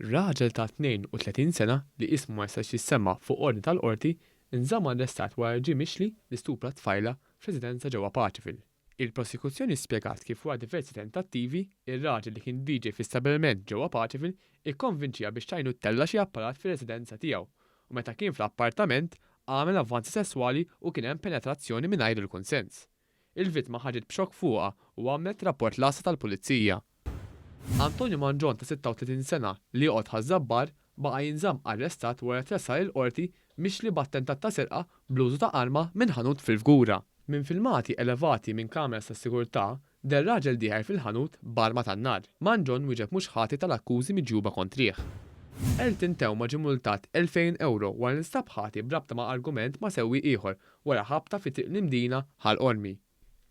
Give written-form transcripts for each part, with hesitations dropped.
Raġel ta' 32 sena li ismu ma jistax jissemma fuq ordni tal-Qorti nżamm arrestat wara li ġie mixli li stupra tfajla f'residenza ġewwa Paceville. Il-Prosekuzzjoni spjegat kif wara diversi tentattivi, ir-raġel li kien DJ fi stabbiliment ġewwa Paceville ikkonvinċieha biex tgħinu ttella' xi apparat fir-residenza tiegħu u meta kien fl-appartament għamel avvanzi sesswali u kien hemm penetrazzjoni mingħajr il-kunsens. Il-vittma ħarġet b'xokk fuqha u għamlet rapport l-għassa tal-Pulizija. Antonio Mangion ta' 36 sena li joqgħod Ħaż-Żabbar baqa' jinżamm arrestat wara li tressaq il-Qorti mixli b'attentat ta' serqa bl-użu ta' arma minn ħanut fil-Fgura. Minn filmati elevati minn kameras tas-sigurtà deher raġel dieħel fil-ħanut b'arma tan-nar. Mangion wieġeb mhux ħati tal-akkużi miġjuba kontrih. Elton Theuma ġie multat 2,000 ewro wara li nstab ħati b'rabta ma' argument ma' sewwieq ieħor wara ħabta fi Triq l-Imdina, Ħal Qormi.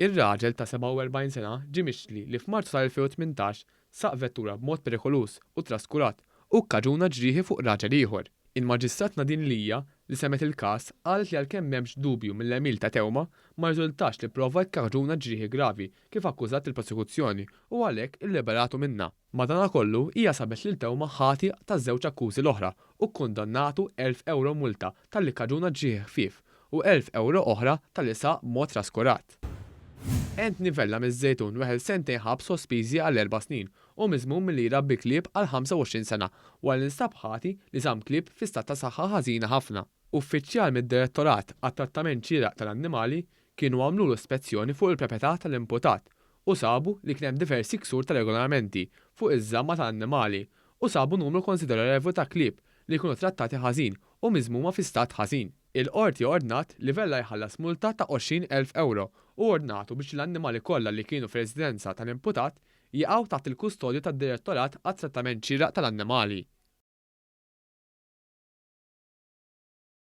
Ir-raġel ta' 47 sena ġie mixli li f'Marzu tal-2018 saq vettura b'mod perikoluż u traskurat u kkaġuna ġrieħi fuq raġel ieħor. Il-Maġistrat Nadine Lia, li semgħet il-każ, qalet li għalkemm m'hemmx dubju mill-għemil ta' Theuma, ma rriżultax li pprova jkkaġuna ġrieħi gravi kif akkużat il-prosekuzzjoni u għalhekk illiberatu minnha. Madanakollu, hija sabet lil Theuma ħati taż-żewġ akkużi l-oħra u kkundannatu 1,000 ewro multa talli kkaġuna ġrieħi ħfief u 1,000 ewro oħra talli saq b'mod traskurat. Anthony Vella miż-Żejtun weħel sentejn ħabs sospiżi għal erba' snin u miżmum milli jrabbi klieb għal 25 sena wara li nstab ħati li żamm klieb fi stat ta' saħħa ħażina ħafna. Uffiċjal mid-Direttorat għat-Trattament Xieraq tal-Annimali kienu għamlulu spezzjoni fuq il-proprjetà tal-imputat u sabu li kien hemm diversi ksur ta' regolamenti fuq iż-żamma ta' annimali u sabu numru konsiderevoli ta' klieb li jkunu trattati ħażin u miżmuma fi stat ħażin. Il-Qorti ordnat li Vella jħallas multa ta' 20,000 ewro u ordnatu biex l-annimali kollha li kienu fir-residenza tal-imputat jaqgħu taħt il-kustodju tad-Direttorat għat-Trattament Xieraq tal-Annimali.